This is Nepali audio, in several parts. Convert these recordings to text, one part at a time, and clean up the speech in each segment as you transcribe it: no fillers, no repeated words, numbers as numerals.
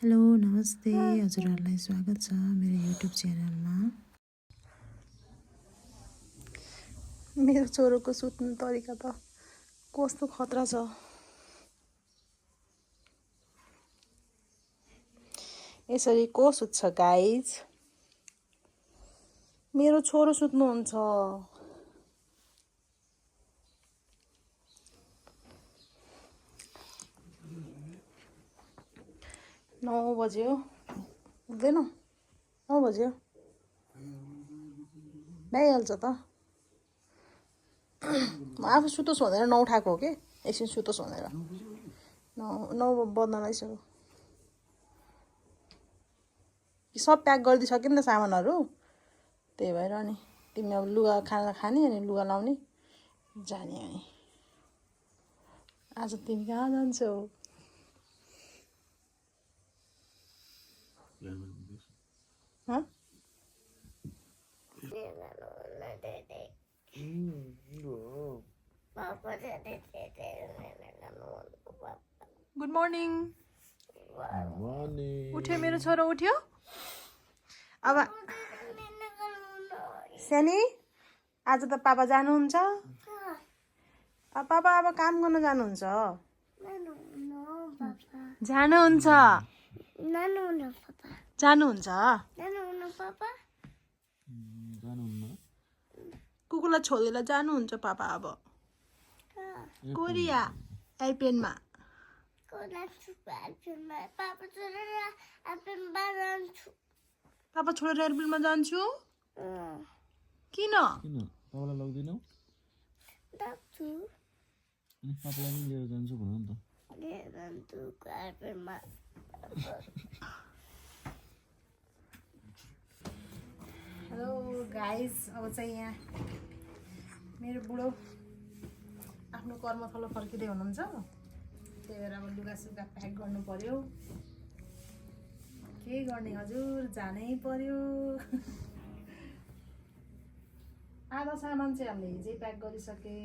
हेलो नमस्ते हजुरहरूलाई स्वागत छ मेरो युट्युब च्यानलमा। मेरो छोरोको सुत्ने तरिका त कस्तो खतरा छ। यसरी को सुत्छ गाइज? मेरो छोरो सुत्नुहुन्छ। 9 बज्यो, उठ्दैन? 9 बज्यो, भइहाल्छ त। म आफू सुतोस् भनेर नउठाएको हो कि एकछिन सुतोस् भनेर। 9 बज्न लागिसक्यो। सब प्याक गरिदिइसक्यो नि त सामानहरू, त्यही भएर नि तिमी अब लुगा खाना खाने अनि लुगा लाउने जाने। अनि आज तिमी कहाँ जान्छौ? Good morning. उठ्यो मेरो छोरो, उठ्यो। अब सानी आज त पापा जानुहुन्छ। पापा अब काम गर्न जानुहुन्छ। जानुहुन्छ जानुहुन्छ कुकुरलाई छोडेर जानुहुन्छ पापा अब कोरिया एयरप्लेनमा। पापा छोडेर एयरप्लेनमा जान्छु। किन? पापालाई लग्दैनौ? पापालाई नि लिएर जान्छु भन नि त। हेलो गाइज, अब चाहिँ यहाँ मेरो बुढो आफ्नो कर्मथलो फर्किँदै हुनुहुन्छ। त्यही भएर अब लुगासुगा प्याक गर्नु पर्यो। के गर्ने हजुर, जानै पर्यो। आधा सामान चाहिँ हामीले हिजै प्याक गरिसके।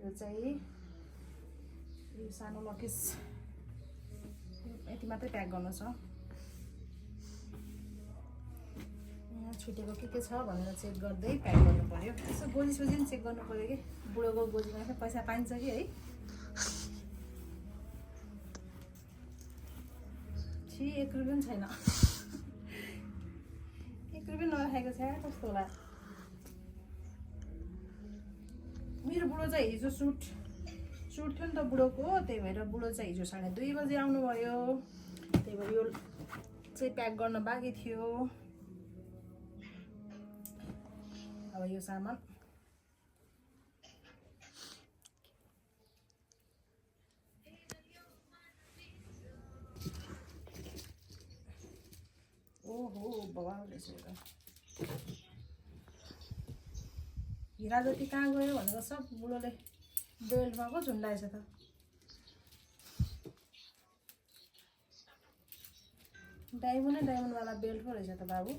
यो चाहिँ यो सानो लकेज यति मात्रै प्याक गर्नु छ। यहाँ छुटेको के छ भनेर चेक गर्दै प्याक गर्नु पर्यो। यसो गोजी सोजी पनि चेक गर्नु पर्यो कि बुढोको गोजीमा पैसा पाइन्छ कि है। 1 रुपियाँ पनि छैन। 1 रुपियाँ नराखेको छ, कस्तो होला। मेरो बुढो चाहिँ हिजो सुट थियो नि त बुढोको, त्यही भएर बुढो चाहिँ हिजो 2:30 बजे आउनुभयो। त्यही भएर यो चाहिँ प्याक गर्न बाँकी थियो। अब यो सामान ओहो बवाल रहेछ। हिरा जति कहाँ गयो भनेर सब बुढोले बेल्टमा पो झुन्डाएछ त। डायमन्डवाला बेल्ट पो रहेछ त बाबु।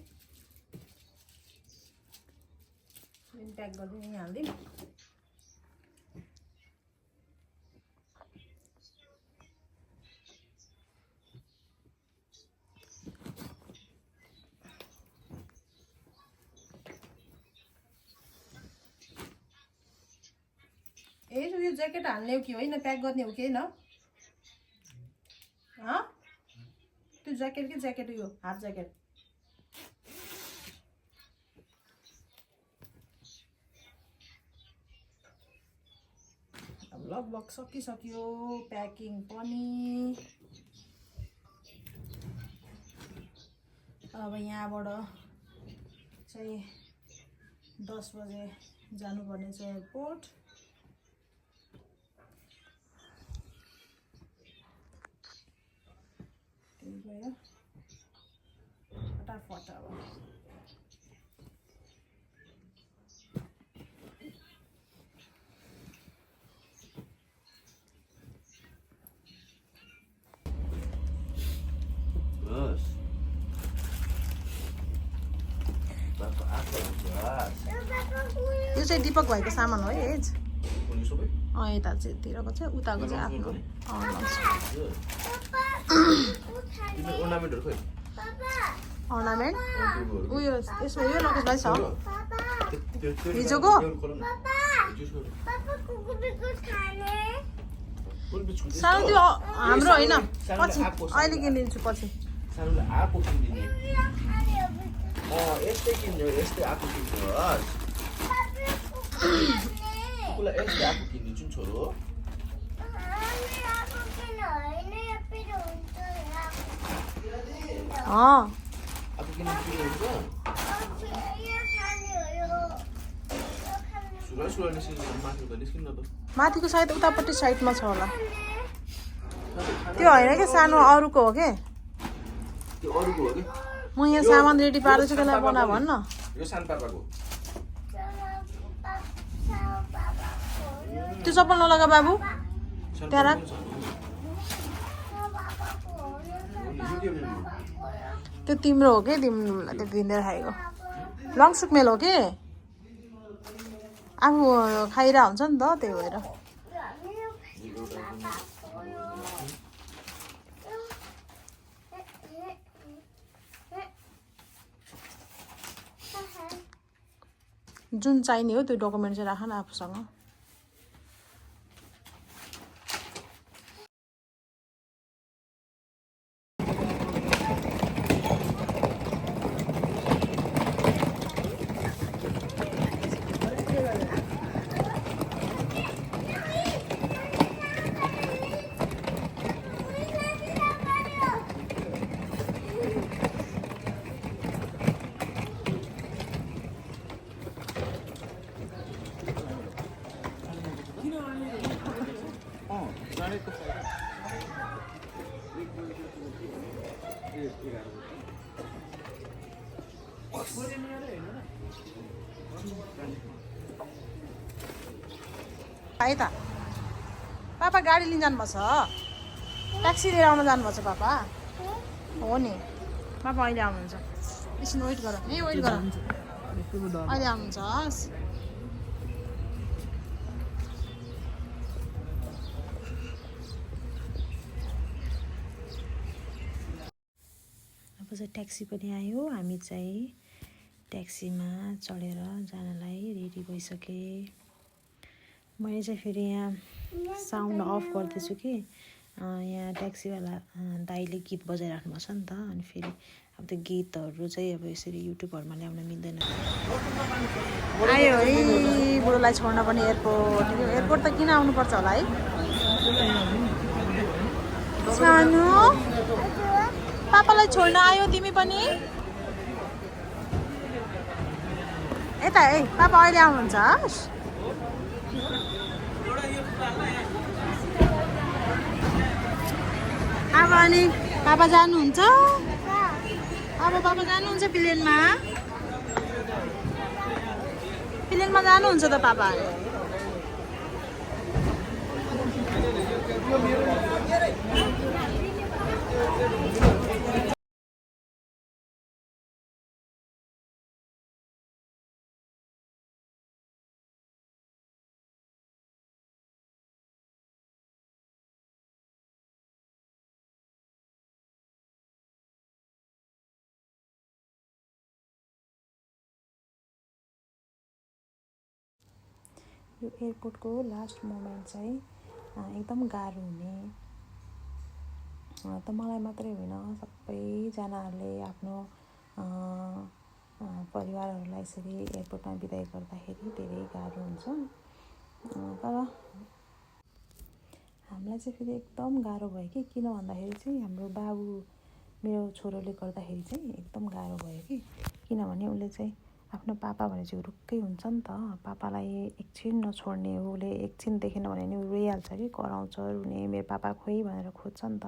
प्याक गरिदिउँ, यहीँ हालिदिउँ। ए यो ज्याकेट हाल्ने हो कि होइन, प्याक गर्ने हो कि होइन? त्यो ज्याकेट कि ज्याकेट, यो हाफ ज्याकेट। अब लगभग सकिसक्यो प्याकिङ पनि। अब यहाँबाट चाहिँ 10 बजे जानुपर्ने छ एयरपोर्ट। त्यही भएर फटाफट अब यो चाहिँ दिपक भाइको सामान हो है। यता चाहिँ तिरको चाहिँ उताको चाहिँ आफ्नो। अर्नामेन्टहरु खोइ अर्नामेन्ट त्यो उयो यसमा यो लकेज भाइ छ त्यो हिजोको? सानो त्यो हाम्रो होइन पछि अहिले किनिदिन्छु पछि सानोले आएको किनिदिने यस्तै किन्यो यस्तै आएको किन्नुहोस् कुकुरलाई यस्तै आएको किनिदिन्छु नि छोरो आएको किनिदिन्छु सुरुवाल निस्किनु माथि त निस्किनु त माथिको सायद उतापट्टि साइडमा छ होला त्यो होइन कि सानो अरूको हो के त्यो अरूको हो कि म यहाँ सामान रेडी पार्दैछु त्यसलाई बना भन्न यो सानो पापाको त्यो चप्पल नलगा बाबु सानो त्यहाँ राख। पापाको त्यो तिम्रो हो कि तिमीलाई त्यो किनेर खाएको लङसुक मेल हो कि आफू खाइरह हुन्छ नि त त्यही भएर जुन चाहिने हो त्यो डकुमेन्ट चाहिँ राख न आफूसँग है त पापा गाडी लिन जानुभएको छ ट्याक्सी लिएर आउन जानुभएको छ पापा हो नि पापा अहिले आउनुहुन्छ एकछिन वेट गर ए वेट गर अहिले आउनुहुन्छ हस् अब चाहिँ ट्याक्सी पनि आयो हामी चाहिँ ट्याक्सीमा चढेर जानलाई रेडी भइसके मैले चाहिँ फेरि यहाँ साउन्ड अफ गर्दैछु कि यहाँ ट्याक्सीवाला दाइले गीत बजाइराख्नु भएको छ नि त अनि फेरि अब त्यो गीतहरू चाहिँ अब यसरी युट्युबहरूमा ल्याउन मिल्दैन आयो है बुढोलाई छोड्न पनि एयरपोर्ट एयरपोर्ट त किन आउनुपर्छ होला है सानो पापालाई छोड्न आयो तिमी पनि यता है पापा अहिले आउनुहुन्छ हस् अब अनि पापा जानुहुन्छ अब पापा जानुहुन्छ प्लेनमा जानुहुन्छ त पापा यो एयरपोर्टको लास्ट मोमेन्ट चाहिँ एकदम गाह्रो हुने त मलाई मात्रै होइन सबैजनाहरूले आफ्नो परिवारहरूलाई यसरी एयरपोर्टमा बिदाई गर्दाखेरि धेरै गाह्रो हुन्छ तर हामीलाई चाहिँ फेरि एकदम गाह्रो भयो कि किन भन्दाखेरि चाहिँ हाम्रो बाबु मेरो छोरोले गर्दाखेरि चाहिँ एकदम गाह्रो भयो कि किनभने उसले चाहिँ आफ्नो पापा भनेपछि हुरुक्कै हुन्छ नि त पापालाई एकछिन नछोड्ने हो उसले एकछिन देखेन भने नि रोइहाल्छ कि कराउँछ रुने मेरो पापा खोइ भनेर खोज्छ नि त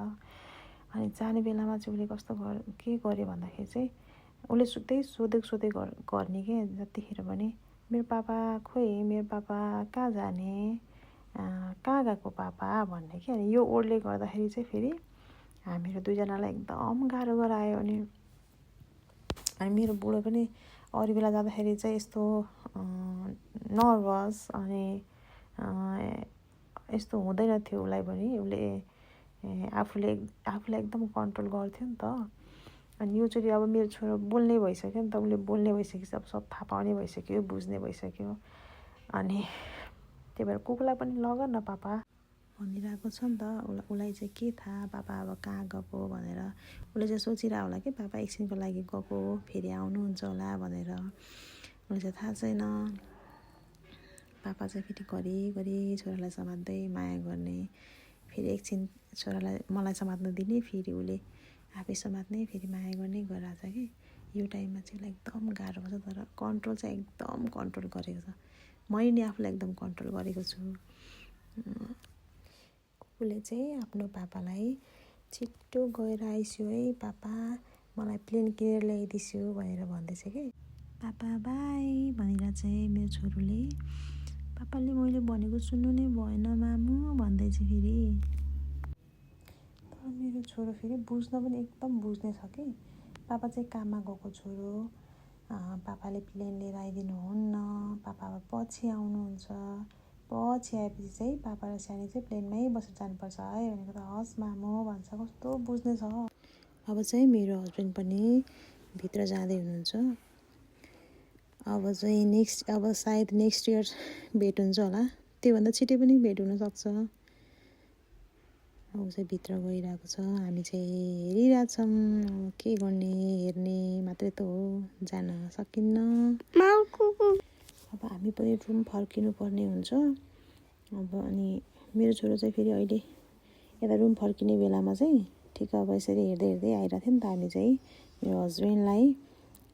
अनि जाने बेलामा चाहिँ उसले कस्तो के गर्यो भन्दाखेरि चाहिँ उसले त्यही सोधेको गर्ने के जतिखेर पनि मेरो पापा खोइ मेरो पापा कहाँ जाने कहाँ गएको पापा भन्ने कि अनि यो ओडले गर्दाखेरि चाहिँ फेरि हामीहरू दुईजनालाई एकदम गाह्रो गरायो अनि मेरो बुढो पनि अरू बेला जाँदाखेरि चाहिँ यस्तो नर्भस अनि यस्तो हुँदैन थियो उसलाई पनि उसले आफूलाई एकदम कन्ट्रोल गर्थ्यो नि त अनि योचोटि अब मेरो छोरो बोल्ने भइसक्यो नि त, उसले बोल्ने भइसकेपछि अब सब थाहा पाउने भइसक्यो, बुझ्ने भइसक्यो। अनि त्यही भएर कुकुरलाई पनि लग न पापा भनिरहेको छ नि त। उसलाई चाहिँ के थाहा पापा अब कहाँ गएको भनेर। उसले चाहिँ सोचिरहेको होला कि पापा एकछिनको लागि गएको फेरि आउनुहुन्छ होला भनेर। उसले चाहिँ थाहा छैन पापा चाहिँ फेरि घरिघरि छोरालाई समात्दै माया गर्ने, फेरि एकछिन छोरालाई मलाई समात्न दिने, फेरि उसले आफै समात्ने, फेरि माया गर्ने गरिरहेको छ कि। यो टाइममा चाहिँ उसलाई एकदम गाह्रो पर्छ, तर कन्ट्रोल चाहिँ एकदम कन्ट्रोल गरेको छ। मैले नि आफूलाई एकदम कन्ट्रोल गरेको छु। कुकुरले चाहिँ आफ्नो पापालाई छिट्टो गएर आइस्यो है पापा, मलाई प्लेन किनेर ल्याइदिन्छु भनेर भन्दैछ कि। पापा बाई भनेर चाहिँ मेरो छोरोले, पापाले मैले भनेको सुन्नु नै भएन मामु भन्दैछ फेरि। तर मेरो छोरो फेरि बुझ्न पनि एकदम बुझ्ने छ कि। पापा चाहिँ काममा गएको छोरो, पापाले प्लेन लिएर आइदिनुहुन्न, पापा अब पछि आउनुहुन्छ, पछि आएपछि चाहिँ पापा र सानी चाहिँ प्लेनमै बसेर जानुपर्छ है भनेको त हस् मामु भन्छ। कस्तो बुझ्ने छ। अब चाहिँ मेरो हस्बेन्ड पनि भित्र जाँदै हुनुहुन्छ। अब चाहिँ अब सायद नेक्स्ट इयर भेट हुन्छ होला, त्योभन्दा छिटै पनि भेट हुनसक्छ। अब चाहिँ भित्र गइरहेको छ, हामी चाहिँ हेरिरहेछौँ। अब के गर्ने, हेर्ने मात्रै त हो, जान सकिन्न। अब हामी पनि रुम फर्किनु पर्ने हुन्छ। अब अनि मेरो छोरो चाहिँ फेरि अहिले यता रुम फर्किने बेलामा चाहिँ ठिक अब यसरी हेर्दै हेर्दै आइरहेको थियो नि त हामी चाहिँ मेरो हस्बेन्डलाई।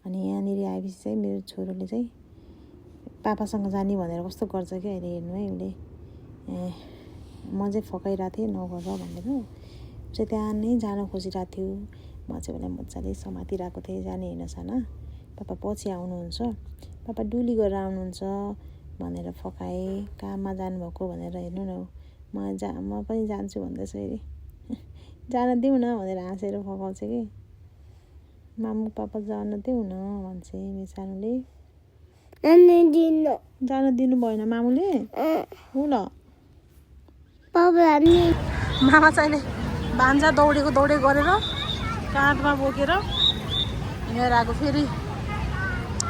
अनि यहाँनिर आएपछि चाहिँ मेरो छोरोले चाहिँ पापासँग जाने भनेर कस्तो गर्छ कि अहिले हेर्नु है। उसले म चाहिँ फकाइरहेको थिएँ नगर भनेर, चाहिँ त्यहाँ नै जान खोजिरहेको थियो। म चाहिँ उसलाई मजाले समातिरहेको थिएँ, जाने होइन साना, पापा पछि आउनुहुन्छ, पापा डुली गरेर आउनुहुन्छ भनेर फकाएँ। काममा जानुभएको भनेर हेर्नु न, म पनि जान्छु भन्दैछ फेरि। जान देऊ न भनेर हाँसेर फकाउँछ कि। मामु पापा जान देऊ न भन्छ मेरो सानोले। जान दिनु भएन मामुले। हो ल मामा चाहिँ भान्जा दौडेको गरेर काँधमा बोकेर हिँडेर आएको। फेरि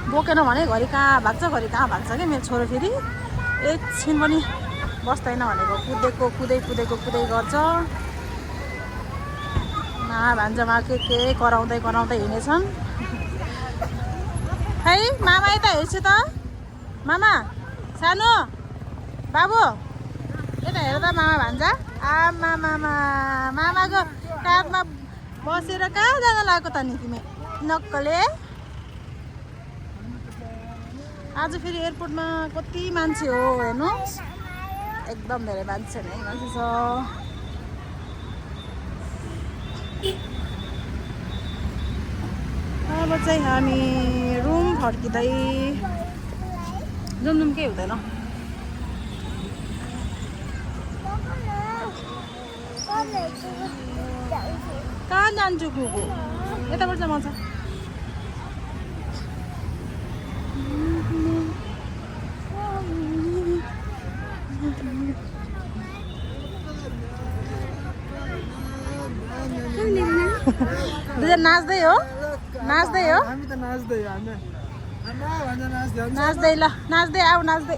बोकेन भने घरि कहाँ भाग्छ कि मेरो छोरो। फेरि एकछिन पनि बस्दैन भनेको कुदै गर्छ। मामा भान्जामा के कराउँदै हिँडेछन्। है मामा यता हेर्छु त, मामा सानो बाबु यता हेर त मामा भान्जा। मामाको काँधमा बसेर कहाँ जान लागेको त नि तिमी नक्कले। आज फेरि एयरपोर्टमा कति मान्छे हो हेर्नुहोस्, एकदम धेरै मान्छे छ। अब चाहिँ हामी रुम फर्किँदै जुम केही हुँदैन। कहाँ जान्छु कुकु, यताबाट चाहिँ मजा। नाच्दै हो हामी त नाच्दै ल, नाच्दै आऊ नाच्दै।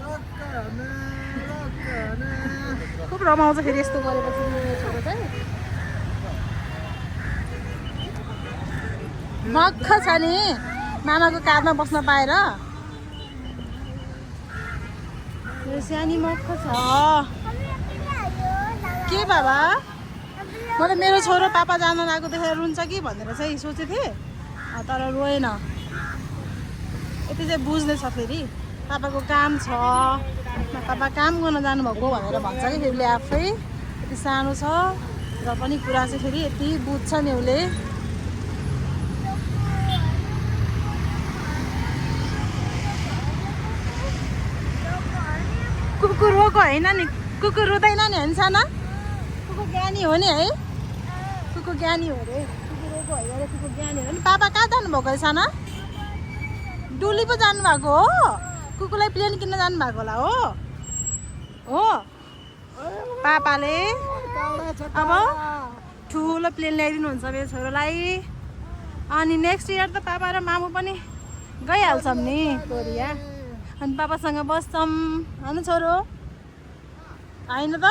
खुब रमाउँछ फेरि यस्तो गरेपछि छोरो चाहिँ। मक्ख छ नि मामाको काँधमा बस्न पाएर। मेरो सानी मक्ख छ के बाबा। म त मेरो छोरो पापा जान लागेको देखेर रुन्छ कि भनेर चाहिँ सोचेको थिएँ, तर रोएन। यति चाहिँ बुझ्ने छ फेरि पापाको काम छ, पापा काम गर्न जानुभएको भनेर भन्छ कि फेरि आफै। यति सानो छ र पनि कुरा चाहिँ फेरि यति बुझ्छ नि उसले। कुकुर रोको होइन नि, कुकुर रुँदैन नि होइन साना। कुकुर ज्ञानी हो नि है, कुकुर ज्ञानी हो रे। कुकुर रोको होइन रे, कुकुर ज्ञानी हो नि। पापा कहाँ जानुभएको है साना? डुली पो जानुभएको हो? कुकुरलाई प्लेन किन्न जानुभएको होला हो? पापाले अब ठुलो प्लेन ल्याइदिनुहुन्छ मेरो छोरोलाई। अनि नेक्स्ट इयर त पापा र मामु पनि गइहाल्छौँ नि कोरिया अनि पापासँग बस्छौँ होइन छोरो होइन त